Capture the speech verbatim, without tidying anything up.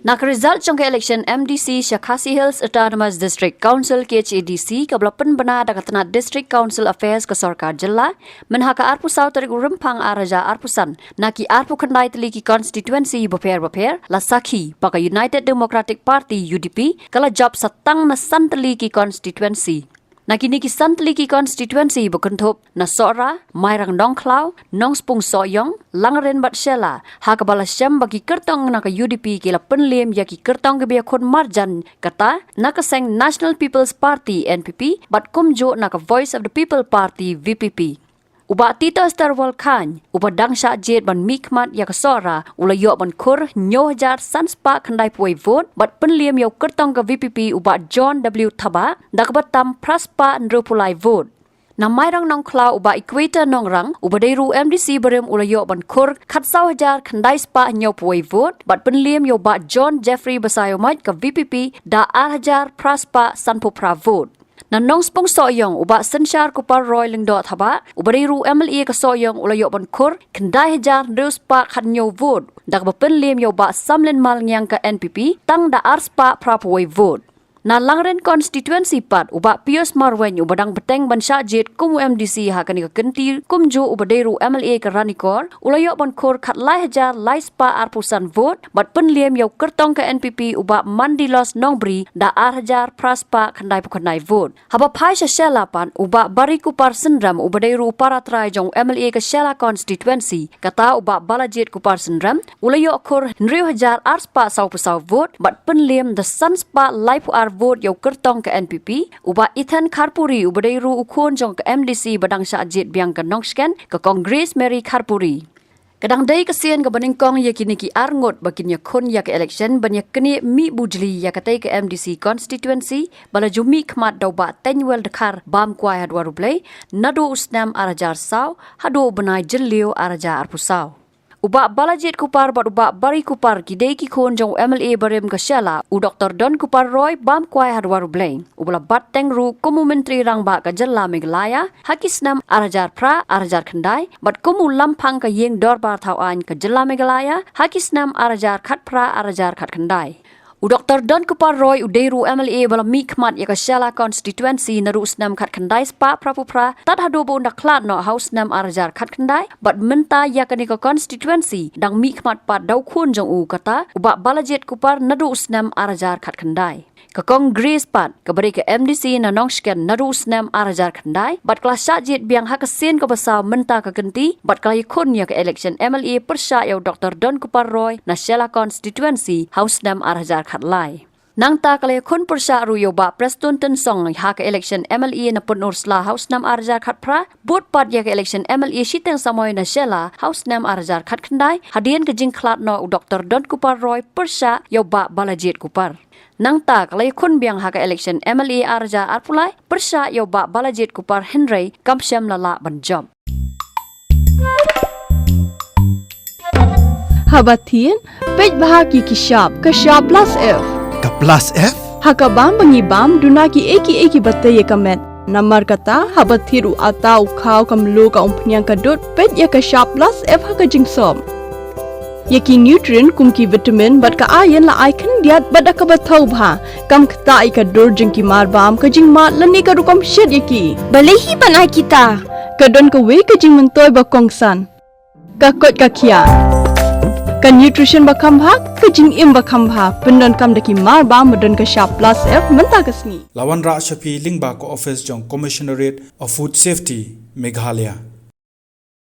Na ka result jong ka election M D C sha Khasi Hills Autonomous District Council, K H A D C, kaba la pynbna da ka tnad District Council Affairs ka sorkar jylla, mynha ka arphew saw tarik u Rymphang ar hajar arphew san, na ki arphew khyndai tylli ki constituency bapher bapher, la sakhi ba ka United Democratic Party, U D P, ka la jop sa tang na san tylli ki constituency. Na kine ki san tylli ki constituency ba kynthup na Sohra, Mairang Nongkhlaw, Nongspung Sohiong, Langrin bad Shella, ha kaba la shem ba ki kyrtong na ka U D P ki la pynliem ïa ki kyrtong kiba ïakhun marjan, kata na ka seng National People's Party, N P P, bad kumjuh na ka Voice of the People Party, V P P. U Bah Titosstarwell Chyne, uba dang shah jied ban mihkhmat ïa ka Sohra, u la ïoh ban khur hynñiew hajar san spah khyndai phew wei vote, bad pynliem ïa u kyrtong ka V P P, u Bah John W Thabah, da kaba tam phra spah hynriew phew lai vote. Na Mairang Nongkhlaw, u Bah Equator Nongrang, uba dei ruh u M D C barim, u la ïoh ban khur khatsaw hajar khyndai spah hynñiew phew wei vote, bad pynliem ïa u Bah John Jeffrey Basaiawmoit ka V P P da ar hajar phra spah san phew phra vote. Na Nongspung Sohiong, u Bah Synshar Kupar Roy Lyngdoh Thabah, uba dei ruh u M L A ka Sohiong, u la ïoh ban khur khyndai hajar hynriew spah khathynñiew vote, da kaba pynliem ïa u Bah Samlin Malngiang ka N P P tang da ar spah phra phew wei vote. Na Langrin constituency pat, u Bah Pius Marwein, uba dang bteng ban shah jied kum u M D C ha kane ka kynti, kumjuh uba dei ruh u M L A ka Ranikor, u la ïoh ban khur khatlai hajar lai spah arphew san vote, bad pynliem ïa u kyrtong ka N P P, u Bah Mandilos Nongbri, da ar hajar phra spah khyndai phew khyndai vote. Haba phai sha Shella pat, u Bah Barikupar Synrem, uba dei ruh u para trai jong u M L A ka Shella constituency, kata u Bah Balajied Kupar Synrem, u la ïoh khur hynriew hajar ar spah saw phew saw vote, bad pynliem da san spah lai phew ar vote ïa u kyrtong ka N P P, u Bah Ethan Kharpuri, uba dei ruh u khun jong ka M D C ba dang shah jied biang ka Nongshken, ka Congress Mary Kharpuri. Ka dang dei ka sien kaba nyngkong ïa kine ki ar ngut ba kin ïakhun ïa ka election ban ïaknieh mih bujli ïa katei ka M D C constituency, ba la ju mihkhmat da u Bah Teiñwell Dkhar Bamkwai Hadwar U Blei, naduh u snem ar hajar saw haduh u bnai Jylliew ar hajar arphew saw. U Bah Balajied Kupar bad u Bah Barikupar ki dei ki khun jong u M L A barim ka Shella, u Doktor Donkupar Roy Bamkwai Hadwar U Blei, uba la bat teng ruh kum u Myntri Rangbah ka jylla Meghalaya ha ki snem ar hajar phra ar hajar khyndai, bad kum u Lamphang ka Ïing Dorbar Thawaiñ ka jylla Meghalaya ha ki snem ar hajar khatphra ar hajar khatkhyndai. U Doktor Donkupar Roy u dei ruh u M L A ba la mihkhmat ïa ka Shella constituency naduh u snem khatkhyndai spah phra phew phra, tad haduh ba un da khlad noh ha u snem ar hajar khatkhyndai, bad mynta ïa kane ka constituency dang mihkhmat pat da u khun jong u, kata u Bah Balajied Kupar, naduh u snem ar hajar khatkhyndai. Ka Congress pat, kaba dei ka M D C na Nongshken naduh u snem ar hajar khyndai, bad ka la shah jied biang ha ka sien kaba saw mynta ka kynti, bad ka la ïakhun ïa ka election M L A pyrshah ïa u Doktor Donkupar Roy na Shella constituency ha u snem ar hajar khatlai. Nangta ka la ïakhun pyrshah ruh ïa u Bah Prestone Tynsong ha ka election M L A na Pynursla ha u snem ar hajar khatphra, bud pat ïa ka election M L A shiteng samoi na Shella ha u snem ar hajar khatkhyndai, hadien ka jingkhlad noh u Doktor Donkupar Roy pyrshah ïa u Bah Balajied Kupar. Nangta ka la ïakhun biang ha ka election M L A ar hajar arphew lai, pyrshah ïa u Bah Balajied Kupar, hynrei kam shym la lah ban jop. Haba thied, peit bha ki ki shap, ka shap plus F. Ka plus F? Ha ka bam ba ngi bam, duna ki ei ki ei kiba tei ïa ka met. Namar kata, haba thied u atta, u khaw, ka mluh, ka umphniang, ka dud, peit ïa ka shap plus F ha ka jingsop. Ïa ki nutrient kum ki vitamin bad ka iron la ai khyndiat bad da kaba thaw bha. Kam ktah ïa ka dur jong ki marbam, ka jingmad lane ka rukom shet ïa ki. Balei hi ban ai kita? Ka don kawei ka jingmyntoi ba kongsan. Ka koit ka khiah. Ka nutrition ba kham bha, ka jingim ba kham bha. Pyndonkam da ki marbam ba don ka shap plus F mynta ka sngi. La wanrah sha phi lyngba ka office jong Commissionerate of Food Safety, Meghalaya.